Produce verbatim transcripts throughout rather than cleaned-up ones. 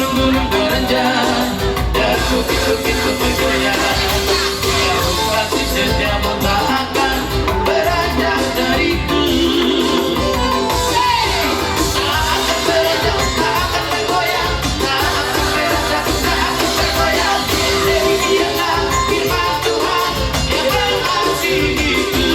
Gunung beranjak dan bukit-bukit pun bergoyang. Kau pasti setia, tak akan beranjak dariku. Tak akan beranjak, tak akan bergoyang. Tak akan beranjak, tak akan bergoyang. Demikianlah firman Tuhan yang berarti itu.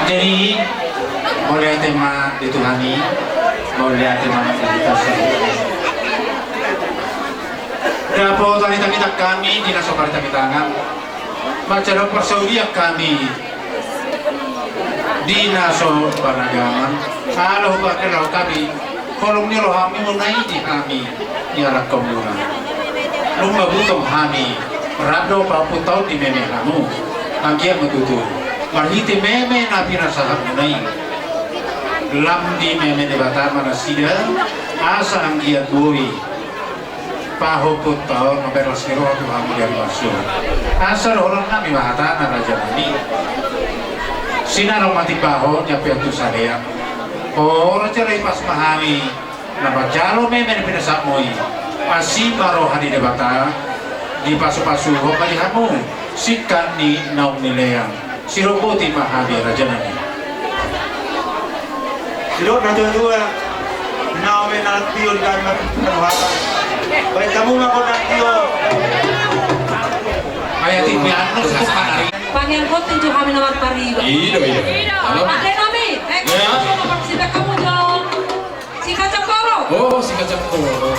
Jadi, mauliate ma di Tuhan i, mauliate ma di Tuhan i. Dapotan ni tangiang hami di na so martangiang, manjalo parsaulian hami di na so maragama. Alo, pakelau hami. Holong ni rohamuna i di hami, di halak hamu na. Nunga butong hami, rap do paopat taon di meme hamu. Anggiat ma tutu marhite meme na pinasahatmuna i, lam dimeme Debata ma nasida, asa anggiat boi paopat taon mambahen las ni roha tu hamu di ari marsogot. Asa dohonon hami ma hatana, raja nami. Sinarong ma timbahon, niampeon tu salean. O raja, ipas ma hami na manjalo meme na pinasahatmu i. Asi ma roha ni Debata, dipasupasuhon ma di hamu singkat ni naung nilean. Siroboti ma hami, raja nami. Didok natuatua, naung meme na tio di hami ma pinasahat. Baen hamu ma gondang tio. Aya tipi anu. Pangiangkon tu hami na marpariba. Ido, ido. Halo. Ate nami, eh, ya. Sidak hamu jo. Sikat cakoro. Oh, sikat cakoro.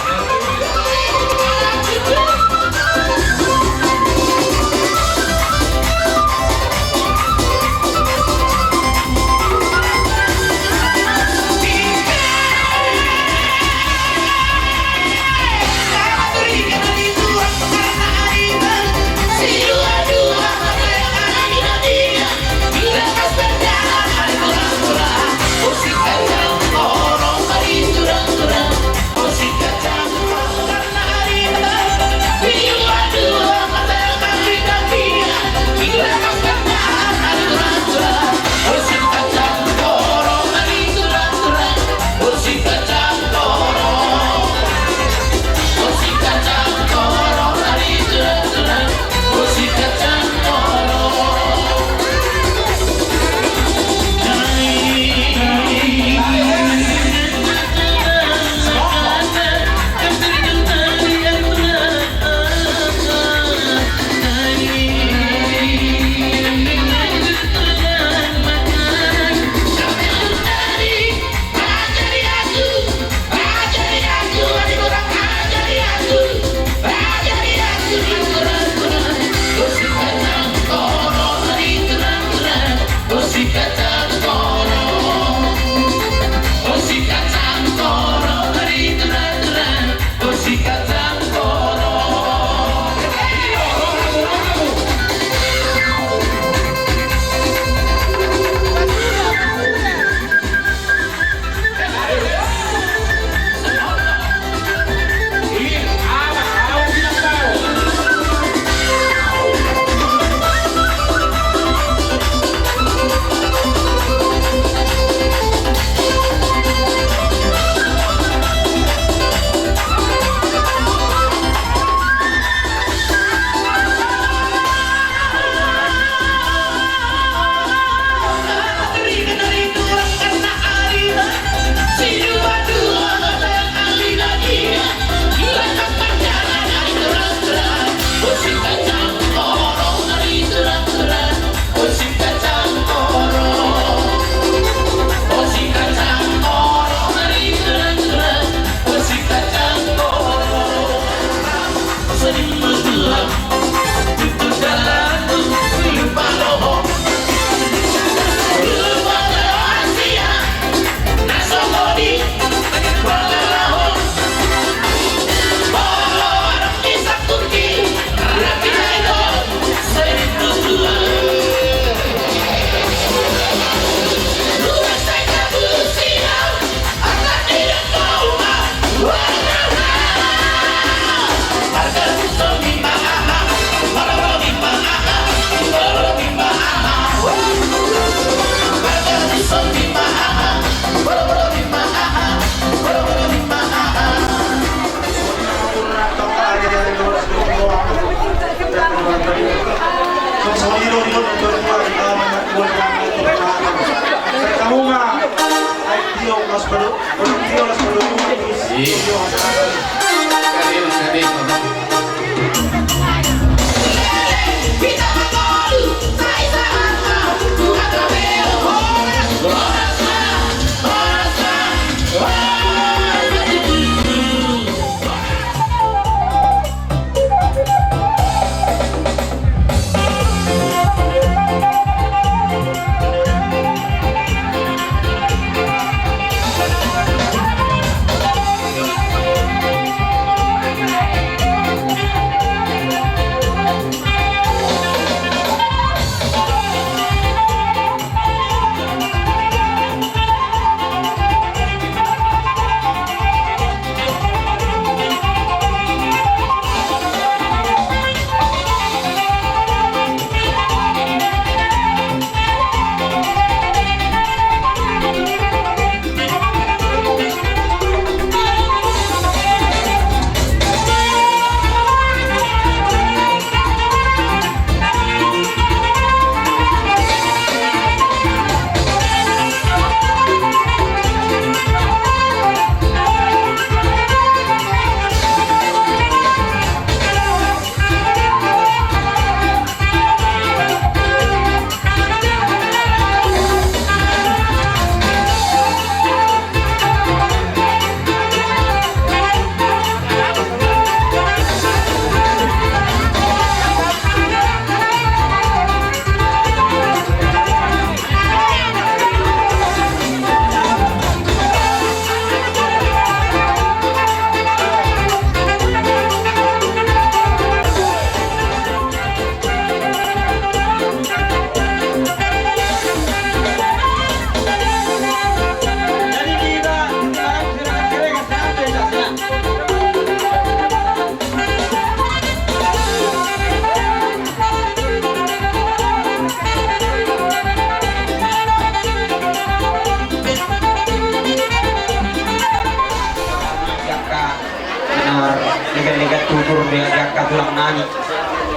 Tutur di angka tulang nami.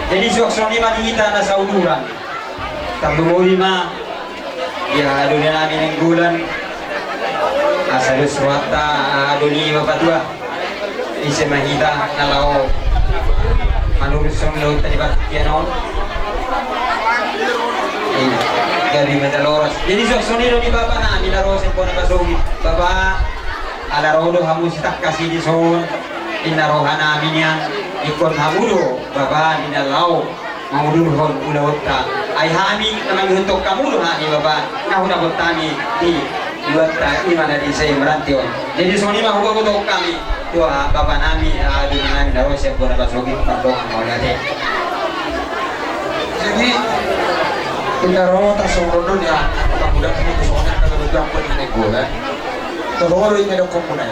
Jadi suang songon i ma di hita na sauduran. Tarlumobi ma di hahadoli nami Nainggolan. Asa dos rohanta hahadoli bapatua. Ise ma hita na laho manurus songon i di partingkian on. Gabe ma jala horas. Jadi suang songon i do di bapa nami na ro sian bona pasogit. Bapa, ala ro do hamu sitangkas i dison. Inna roha nami nian, ingkon hamu do bapa di na laho mangudurhon ulaonta. Ai hami na mangihuthon hamu do hami bapa, na hudapot hami di ulaonta i ma na di sai meranti on. Jadi songon i ma hupabotohon hami tu bapa nami, hahadoli nami na ro sian bona pasogit, mardongan mauliate. Jadi inna roha ta songon on do nian, apa budak ini tu songon on, kata budak pun ini gula. Tolong inna dokkon muna.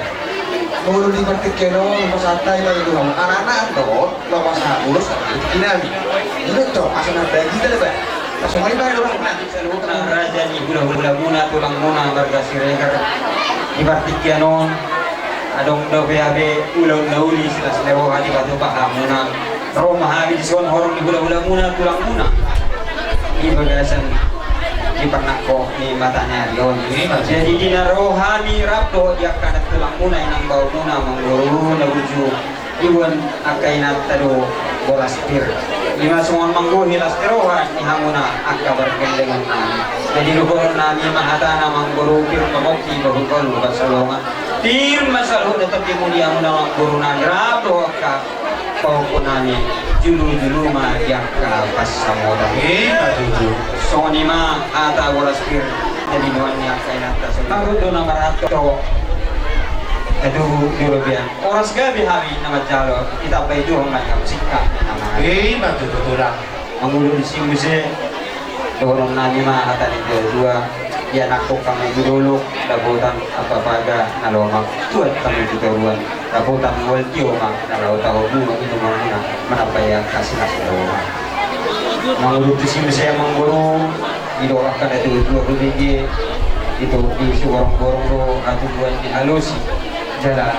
Molo di partingkian on, lomo sata i ma di tulang. Anak-anak do, lomo sata ulos, di nami. Inna to, asa na bagi ta lebar. Asa mai ma di tulang. Saluhutna raja ni hulahula muna, tulang muna, marga Siregar. Di partingkian on, adong dope hape ulaon na uli, silas ni roha dipatupa hamuna. Ro ma hami dison horong ni hulahula muna, tulang muna. Di bagasan di parnangkok ni mata ni ari on. Jadi di na ro hami rap dohot di angka tulang muna, inang bao muna, amangboru na burju. Iboan angka inanta do boras pir. I ma songon manggohi las ni roha ni hamuna angka pargellengon nami. Jadi dohonon nami ma hatana, amangboru, pir ma pongki bahul-bahul, bagas salongan. Pir ma saluhutna tondimuna, amangboru nami, rap dohot angka pahompu nami, julu-julu ma di angka pansamotan. I ma tutu. Songon i ma hata boras pir. Jadi nuan ni angka inanta songon i. Patut do na marhato. Aduh, juru biang. Horas gabe hami na manjalo, ditambai Tuhan ma di hamu singkat ni na mangajar. I ma tutu, tulang. Mangolu disi muse, dohonon nami ma hata ni tua-tua, ianakhon hamu tu dolok, dapotan ampa paga na lomak, tuat hamu tu toruan, dapotan mual tio ma na laho taho, buma inumon muna, manambai angka silas ni roha. Mangolu disi muse, amangboru, didok angka na tua-tua do bege, didok di siborong-borong do hatubuan ni halosi. Jala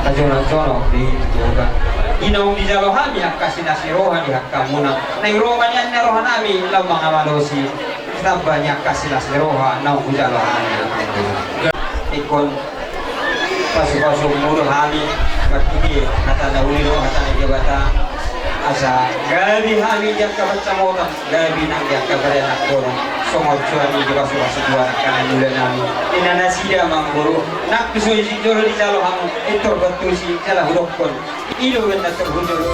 tajonok-jonok di tutu. I naung dijalo hami angka silas ni roha di angka muna. Naeng ro ma nian na roha nami laho mangamalosi. Tamba ni angka silas ni roha naung hujalo hami. Ingkon pasu-pasu muna hami marhite hata na uli dohot hata ni Debata. Asa gabe hami di angka pansamotan. Gabe nang di angka barian na kono, songon suan i di pasu-pasu tu anak ni hulahula nami. Inna nasida, amangboru, nang tu so i sijolo dijalo hamu, pintor bantusi, jala hudokkon. I do umbahen na tor hujolo.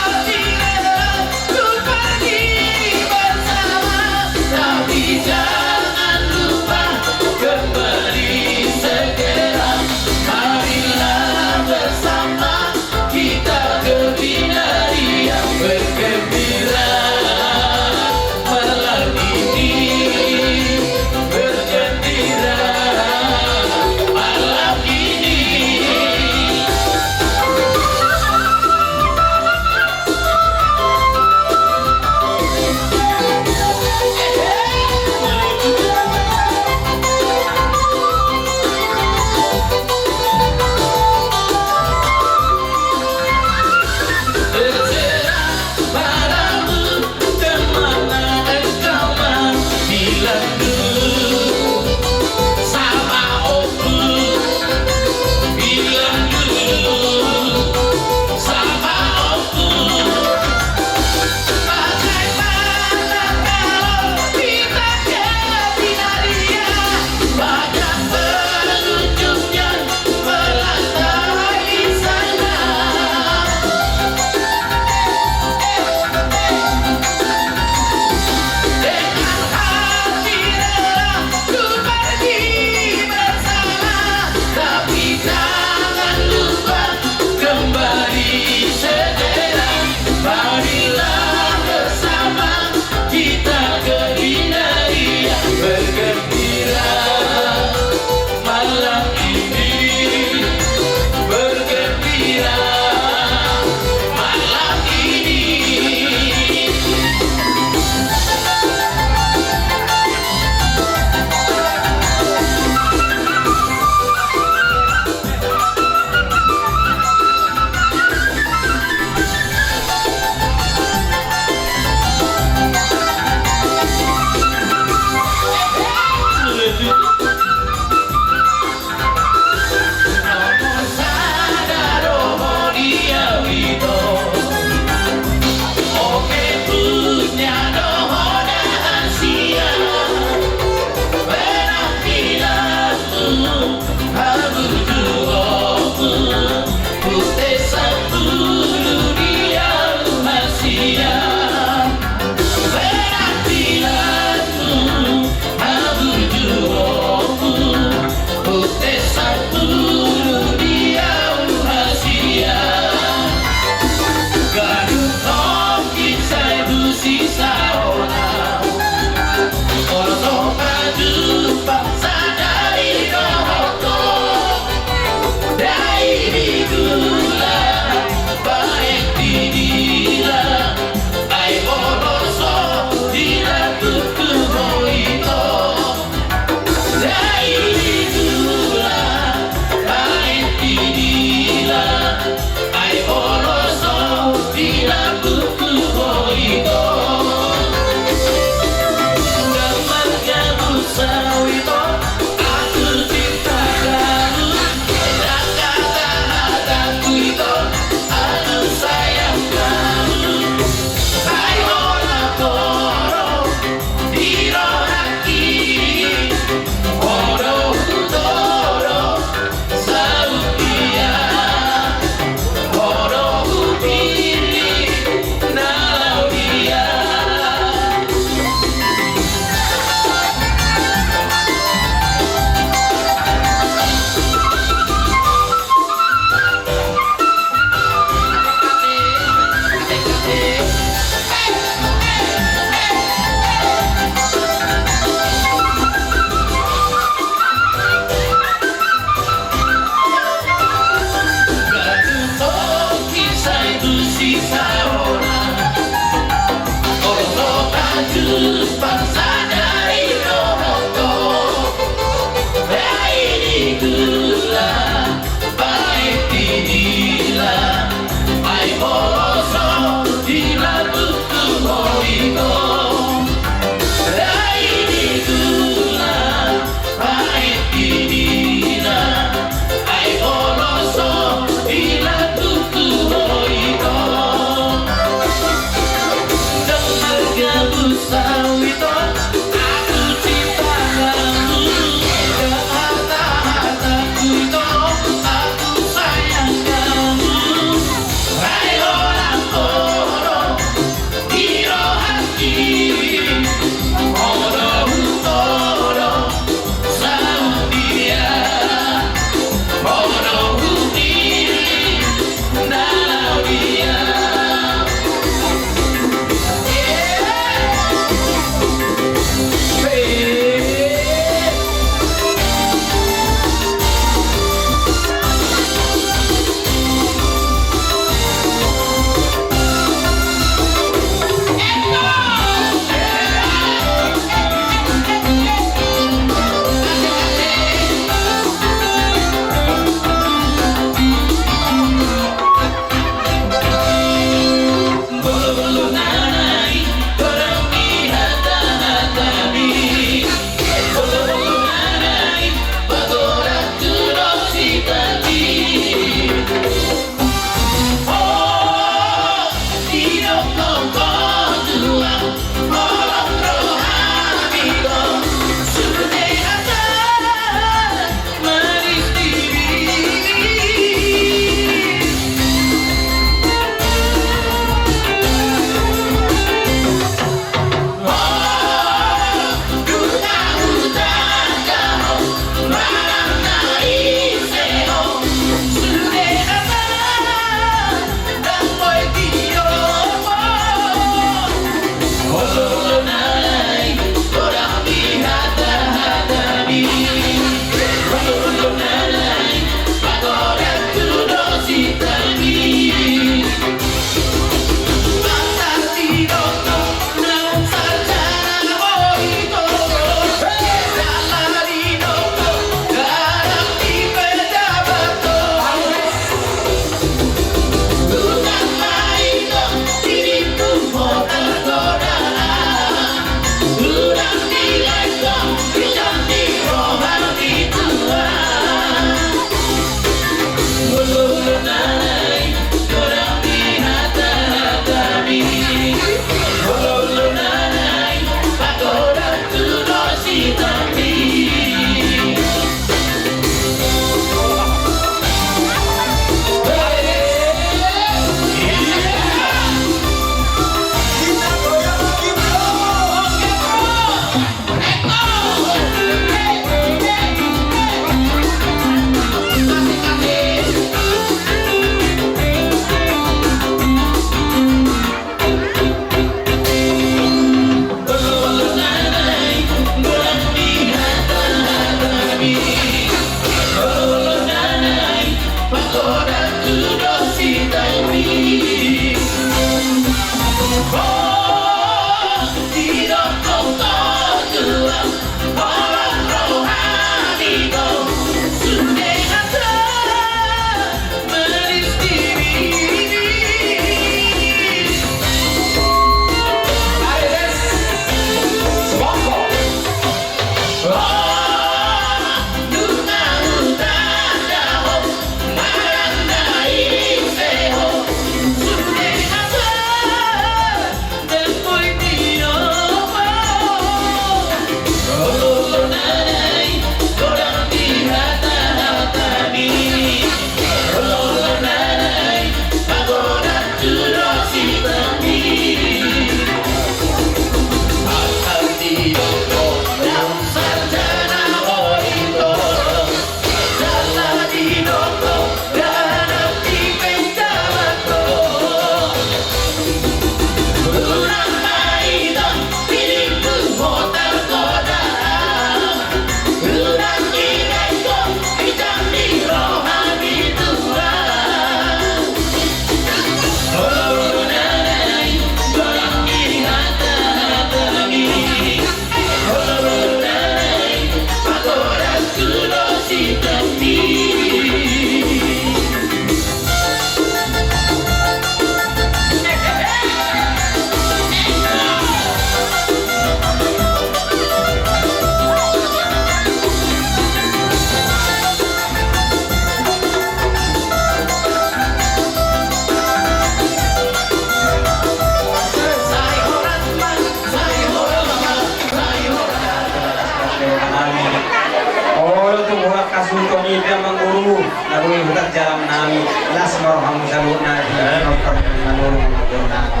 Na boi hutarjalang nami, las ma rohamu saluhutna di, eh, na umpangido nami.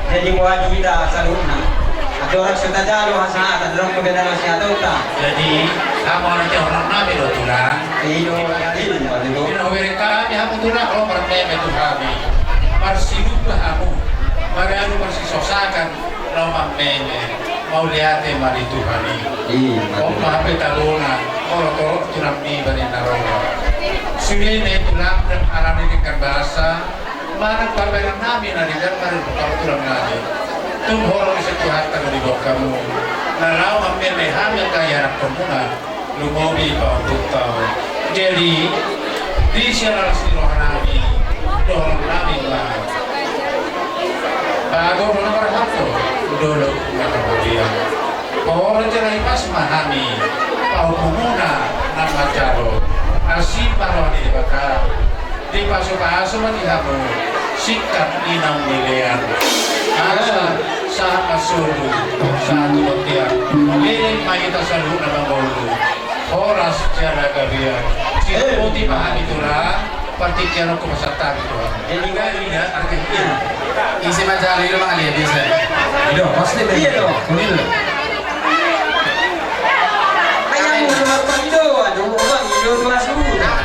Jadi boha di hita saluhutna? Andorang so tajalo hasahatan, andorang pe dang las ni hataonta. Jadi hamu anak ni horong nami do, Tulang. I do, i do. Di na hubereng hami hamu, Tulang, ro marmeme tu hami. Marsilupa hamu, maradu marsisosakan. Laho marmeme, mauliate ma di Tuhan i. Iya. On ma hape talona, molo torop tu nami bani na roha. Sude na i, Tulang, dang alani denggan basa manang pambahenan nami na denggan marhite tu Tulang nami. Tung horong ni si Tuhanta do diboan hamu na laho marmeme hami angka ianakhonmuna. Lumobi paompungta. Jadi di sian las ni roha nami, dohonon nami ma: Bagor na marhalto, dolok na marhobia. Horja na hipas ma hami paompungmuna na manjalo. Asi ma roha ni Debata. Dipasupasu ma di hamu singkat ni na umnilean. Asa sahat ma solu, sahat tu bontean. Leleng ma hita saluhutna mangolu. Horas jala gabe. Sipoti ma hami, Tulang. Partingkian on hupasahat hami, Tulang. Jadi, gari ya, artinya. Ise manjalo, i do mangalean biasa. I do, pasti. Iya do. Iya do. Ayam udah makan i do, aduh, bang, i do tuas udah.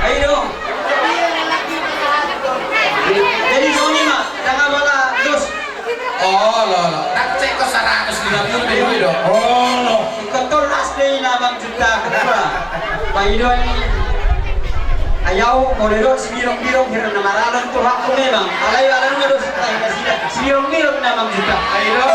Ayo dong. Jadi songon i ma, dang apala dos. Oh, lo, lo. Dang cek ko saratus lima puluh ribu do. Oh, lo. Ingkon tollas do i na manjuntak. Ba i do i. Ai au molo didok sibirong-birong, hira na maralan tu hakku memang. Alai ala nunga dos. Sibirong-birong na manjuntak. Ai do.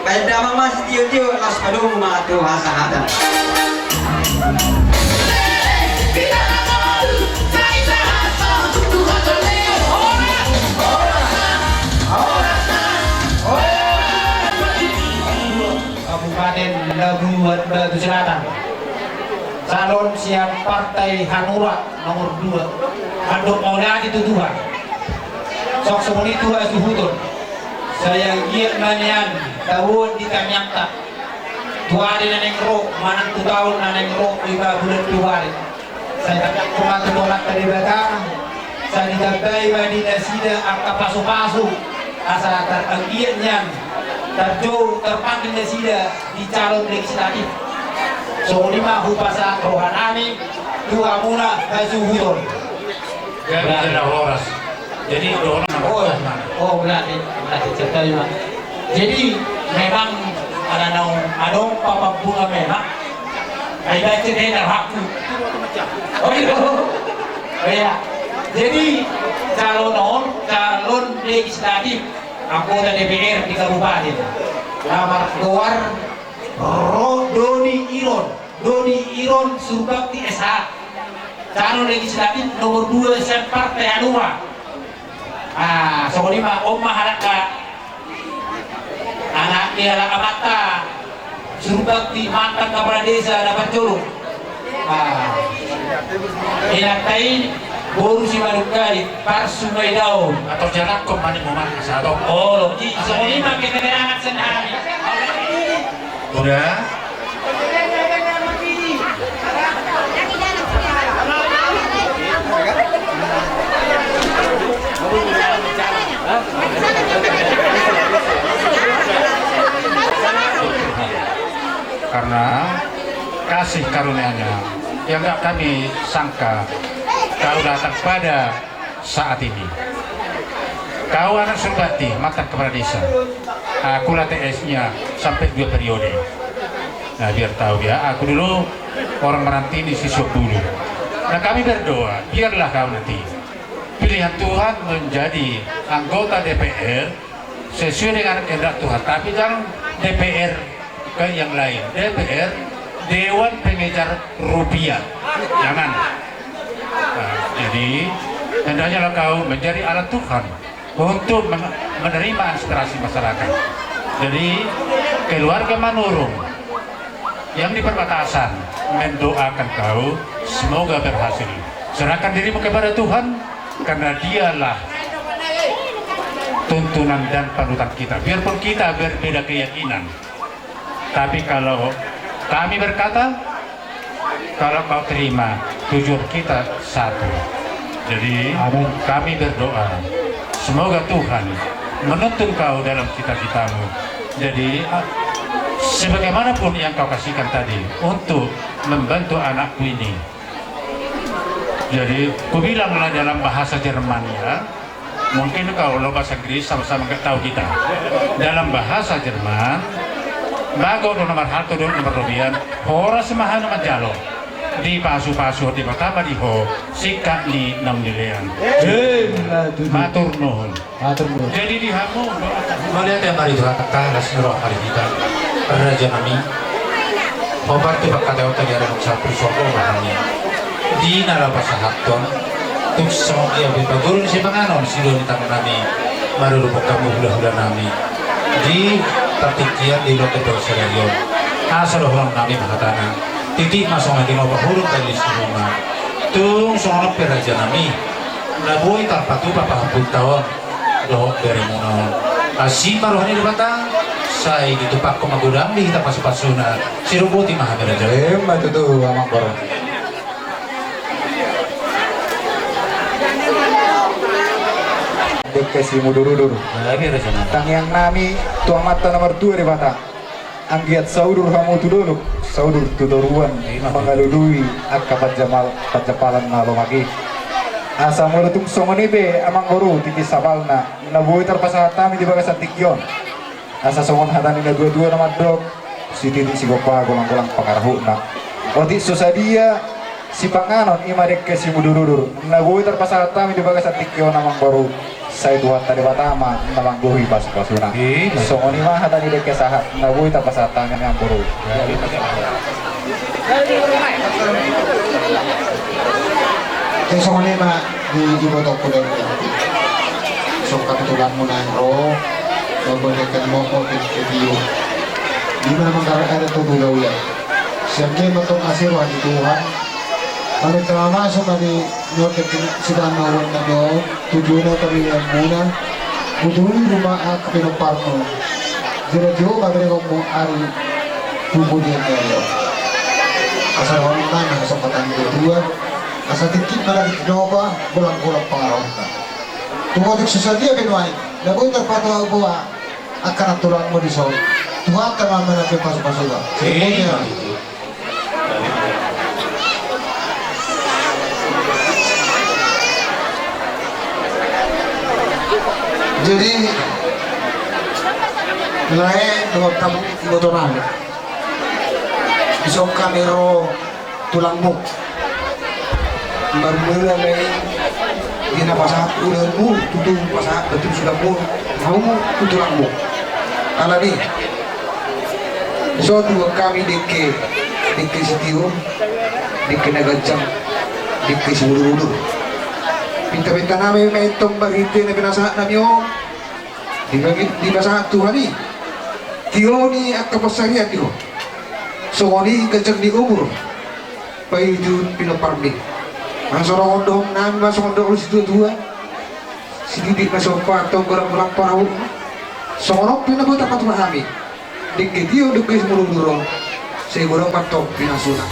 Baen damang ma sitio-tio, laos padomu ma tu hasahatan. Kabupaten Labuan Batu Selatan. Calon sian Partai Hanura nomor dua. Mandok mauliate tu Tuhan. Songon i tu hasuhuton. Sai anggiat ma nian taboan di tangiangta tu ari na naeng ro manang tu taon na naeng ro, ima bulan Februari. Sai tangihon ma tu Tuhanta Debata, sai ditambai ma di nasida angka pasupasu, asa taranggiat nian, tarjou tarpanggil nasida di calon legislatif. Songon i ma hupasahat rohanami tu hamuna hasuhuton. Jadi, jadi horas. Jadi, dohonon. Oh, oh, berarti, berarti cerita lima. Jadi, memang ada naung, ada papa bunga memang. Ai baca deh, dah hakku. Oh, iya. Oh, iya. Jadi, calon on, calon legislatif, anggota D P R di kabupaten. Nama Goar Ro Doni Iron. Doni Iron Surbakti S H. Calon legislatif nomor dua sian Partai Hanura. Ah, songon i ma, on ma halak, anak ni halak amanta Surbakti, mantan kepala desa Dapat Jolo. Ah, inanta i boru Simanungkalit, Parsungai Daon. Atau jalakkon manik momak satu. Oh, lo, i, songon i ma keterangan sian hami. Udah. Karena kasih karunia-Nya yang nggak kami sangka, Kau datang pada saat ini. Kau anak Surbakti, mantan kepala desa. Aku lah T S-nya sampai dua periode. Nah, biar tahu ya, aku dulu orang Merantini, Sisok Bulu. Nah, kami berdoa, biarlah kau nanti pilihan Tuhan menjadi anggota D P R sesuai dengan kehendak Tuhan. Tapi jangan D P R ke yang lain. D P R, Dewan Pengejar Rupiah. Jangan. Nah, jadi, hendaknya lah kau menjadi alat Tuhan untuk men-, menerima aspirasi masyarakat. Jadi, keluarga Manurung yang di perbatasan mendoakan kau, semoga berhasil. Serahkan dirimu kepada Tuhan, karena Dialah tuntunan dan panutan kita. Biarpun kita berbeda keyakinan, tapi kalau kami berkata, kalau kau terima, tujuan kita satu. Jadi, amin, kami berdoa, semoga Tuhan menuntun kau dalam cita-citamu. Jadi, a-, sebagaimanapun yang kau kasihkan tadi untuk membantu anakku ini. Jadi, kubilanglah dalam bahasa Jerman, ya. Mungkin kalau bahasa Inggris sama-sama nggak tahu kita. Dalam bahasa Jerman, bagot do na marhalto, dohot na marrobean, horas ma hami na manjalo. Dipasu-pasu Debata ma di ho singkat ni na mangalean. Eh, ima tutu. Matur nuhun. Matur nuhun. Jadi di hamu, mauliate ma di Tuhanta, las ni roha ma di hita. Raja nami, hombar tu pangkataion ta di ari na sahat tu son on ma hami. Di na laho pasahathon, tung songon dia pe paguru ni sipanganon, sidua ni tanganami, marurupuk hamu hula-hula nami. Di partingkian di luat dari sadari on. Asa dohonon nami ma hatana. Titi ma songon dia ma pahurum tali siruma. Tung songon on pe raja nami. Na boi tarpatupa pahomput ta on. Dohot beremuna on. Asi ma roha ni Debata, sai ditumpakkon ma godang di hita pasu-pasuna, sai boti ma hami raja. Ima tutu amang boru. Dengke simudur-udur. Tangiang nami tu Amanta na martua Debata. Anggiat saudur hamu tu dolok, saudur tu toruan, mangalului angka panjamal-, panjampalan na lomak i. Asa molo tung songon i pe amang boru tingki sapalna, na boi tarpasahat hami di bagasan tingki on. Asa songon hata ni na tua-tua na mandok, sititi sigompa golang-golang pangarahutna. Otik so sadia sipanganon ima dengke simudur-udur. Na boi tarpasahat hami di bagasan tingki on amang boru. Sai Tuhanta Debata ma na manggohi pasu-pasuna. Songon i ma hata ni dengke sahat na boi tarpasahat hami amang boru. Jadi songon i ma di, di botongku dengke. Songon kebetulanmu naeng ro. Botong dengke na moko dengke biu. Ima na manggarar adat tu Pulau Ia. Sian dia ma tong asi roha ni Tuhan. Mari tama maso mari nyotek sidan na uan nami on. Tujuan na kami yang muna. Buturi rumah ak pinomparmu. Jira jo mabere gomo ari. Tubuh dia nero. Asa rohani mana asa patang dua. Asa tingkit mana di kinoba. Bolang-bolang parahonta. Tumotik susah dia benuai. Naboi terpatuh boa. Angka na tulangmu dison. Tuhanta ma na pe pasu-pasu ba. Semuanya. Jadi lae dohot hamu ibotonami. Dison hami ro tulangmu. Marmula ma i di na pasahat ulaonmu, tutu pasahat batu sulangmu, hamu tu tulangmu. Alani so tuan hami dengke, dengke sitio, dengke na ganjang, dengke simudur-udur. Pinta-pinta nami ma i tong marhite na pinasahat nami on. Di pasahat Tuhan i. Tio ni angka pansarian di ho. Songon i ganjang ni umur. Paihutihut pinomparmi. Masa songon dohononnami ma songon dohon situa-tua. Sididik ma sompa tong godang-godang parahutna. Songon on pe na boi tapatupa hami. Dengke tio dengke simudur-udur on. Sai godang ma tong pinasuna.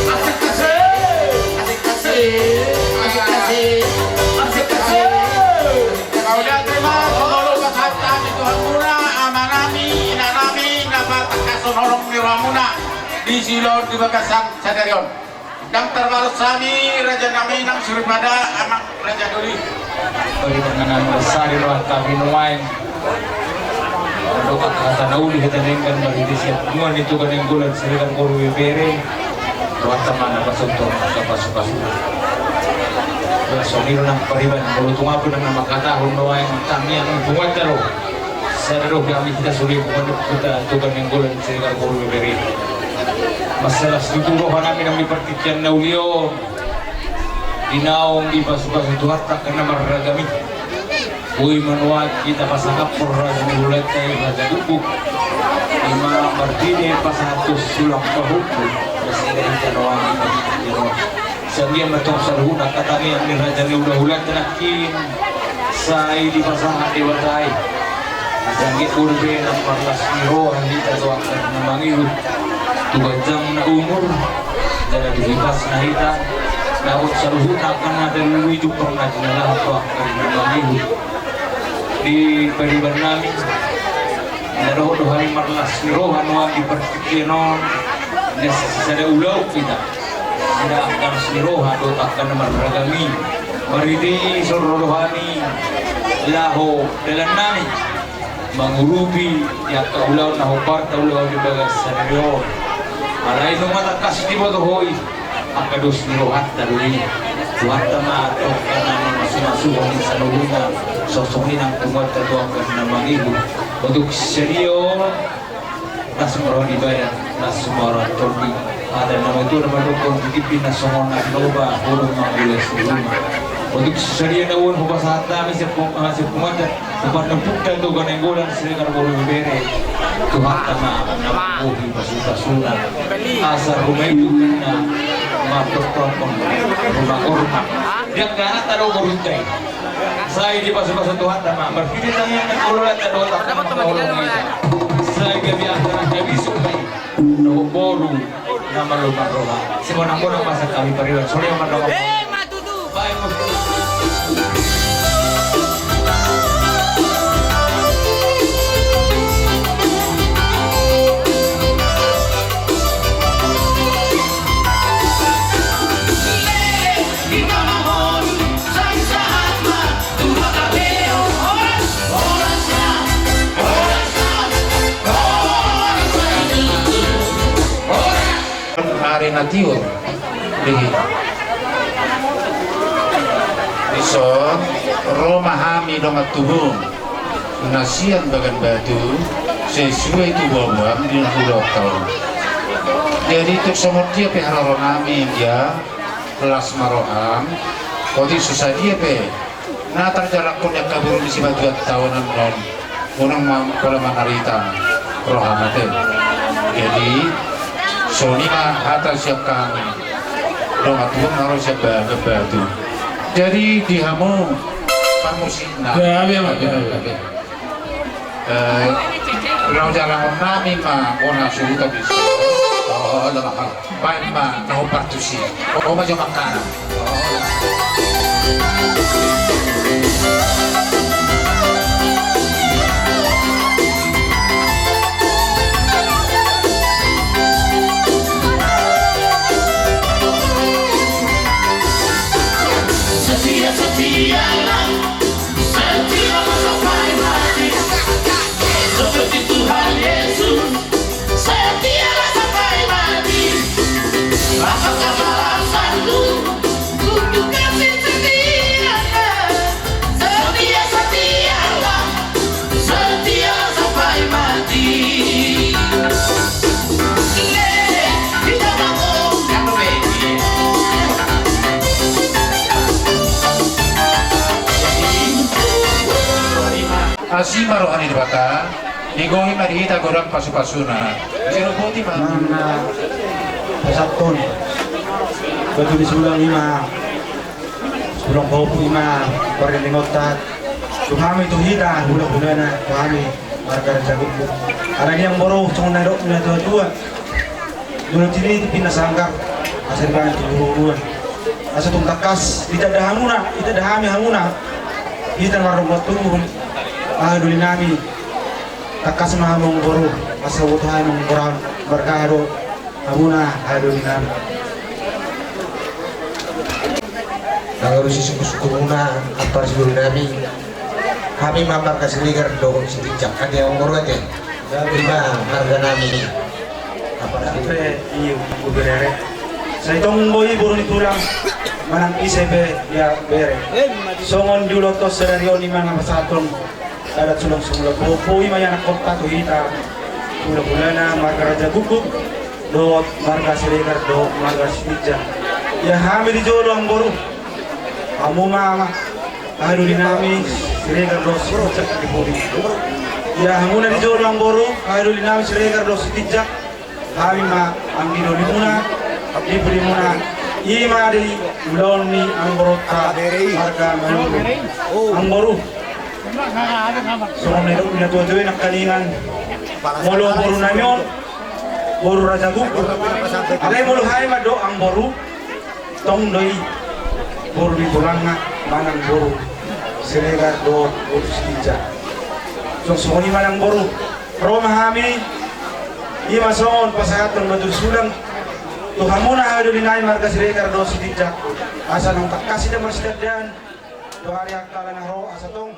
Asik, asik. Asik, asik. Asik, asik. Asik, asik. Mauliate ma, molo pasahat hami tu hamuna, amanami, inanami, na patangkason holong ni rohamuna di silehon di bagasan sadari on. Ndang tarbalos hami, rajanami, nang soripada, amang raja doli. Bagi tangan sari roha hami nuaeng. Mandok hata na uli hita denggan marhite sian punguan ni Toga Nainggolan Siregar boru ibebere. Rohanta ma na pasonton, na pasupasu. Songon i do nang pariban, molo tung ahu nang na manghatahon nuaeng tangiang ni punguanta do. Sada do hami hita sude punguan ni Toga Nainggolan Siregar boru ibebere. Mansai las tutu rohanami nang di partingkian na uli on. Di naung dipasupasu Tuhanta angka na marragam i. Boi ma nuaeng hita pasangaphon raja ni hulahulanta i, raja Guguk. I ma marhite pasahathon sulang pahompu. Marsiala hita nuaeng i. Sian dia ma tong saluhutna angka tangiang ni raja ni hulahulanta nangkin sai dipasahat Debata i. Asa anggiat boi be lam marlas ni roha hita tu angka na mangihut tu ganjangna umur jala tu hipasna hita. Dapot saluhutna angka na dalan i jumpang na jinalahan tu angka na mangihut. Di paribannami na dohot do hami marlas ni roha nuaeng di partingkian on. Na sisada ulaon hita. Sisada angka las ni roha dohot angka na marragam i. Marhite i so ro do hami laho dalannami mangurupi di angka ulaon na hombar ta ulaon di bagasan sadari on. Alai nunga tangkas diboto ho i angka dos ni rohanta do i. Tuhanta ma tongka na mamasumasuhon di saluhutna. Songon i nang punguanta tu angka na mangihut. Untuk sadia on. Las ma roha ni badan, las ma roha ni tondi. Hata na matua na mandok, di tingki na songon na loba, boru ma ulas ni uma. Untuk sadia na uli hupasahat hami sian pung-, sian punguanta, tu pandompungta Toga Nainggolan Siregar boru ibebere. Tuhanta ma na mambohi pasupasuna. Asa rumah induk na martongtong rumah hormat. Dia kan ada lo boru tai. Sai dipasupasu Tuhanta ma marhite tangiang ni hulahulanta dohot angka na manghaholongi hita. Sai gabe angka na gabe supai dohot boru na malo marroha. Simonang-monang ma sian hami pariban. Songon i ma mandok. Baen ma tutu. Ari na tiur di hita. Dison ro ma hami dongan tubum na sian Bagan Batu, sesuai tu boaboam di na hudok taon. Jadi tung songon dia pe haroro nami dia, las ma roham. Otik so sadia pe na tarjalakkon ni angka boru ni Sibatuan taon annon, unang ma pola manarita roham ate. Jadi songon i ma hata sian hami dongan tubum na ro sian Bagan Batu. Jadi di hamu parmusikna. Ya, ya, ya, ya. Eh, laho jalangon nami ma bona suhuta bisa. Oh, lemah. Baen ma na hombar tusi. Oh, ma jo mangkana. Setia, setia lah. Setia sampai mati. Seperti Tuhan Asi ma roha ni Debata, digohi ma di hita godang pasupasuna. Diropoti ma. Manang na pasahathon batu ni sulang i ma, sulang pahompu i ma, pargandingonta tu hami, tu hita hulahulana, tu hami marga Raja Guguk. Alani i amang boru, songon na nidok ni natuatua, jolo tinitip ninna sanggar, asa dipangan tu boruboruan. Asa tung tangkas ditanda hamuna, ditanda hami hamuna, hita na marnomba tubu, haha doli nami. Tangkas ma hamu amang boru, asa huboto hami mangompar marga, haha do hamuna, haha doli nami. Mangalusi sungkunsungkunmuna, ampara si doli nami. Hami ma marga Siregar dohot Sitinjak, ate amang boru, ate. Ima marga nami. Ampara si doli nami. Sai tong boi boru ni tulang, manang ise pe ia bere. Songon joloan on sadari on, ima na pasahathon adat sulang sumulak, boi ma ianakhonta tu hita hulahulana marga Raja Guguk dohot marga Siregar dohot marga Sitinjak. Ia hami di jolo amang boru, hamu ma, haha doli nami, Siregar dohot Sitinjak di pudi. Ia hamuna di jolo amang boru, haha doli nami, Siregar dohot Sitinjak. Hami ma anggi dolimuna di pudimuna. Ima di ulaon ni amang borunta marga Manurung. Amang boru, songon na nidok ni natuatua i nangkiningan, molo boru nami on boru Raja Guguk, alai molo hami mandok amang boru, tong do i boru ni tulangna manang boru Siregar dohot boru Sitinjak. Songon i ma amang boru, ro ma hami, ima songon pasahathon batu sulang tu hamuna, haha doli nami, marga Siregar dohot Sitinjak, asa naung tangkas hita marsitandaan tu ari angka na ro, asa tong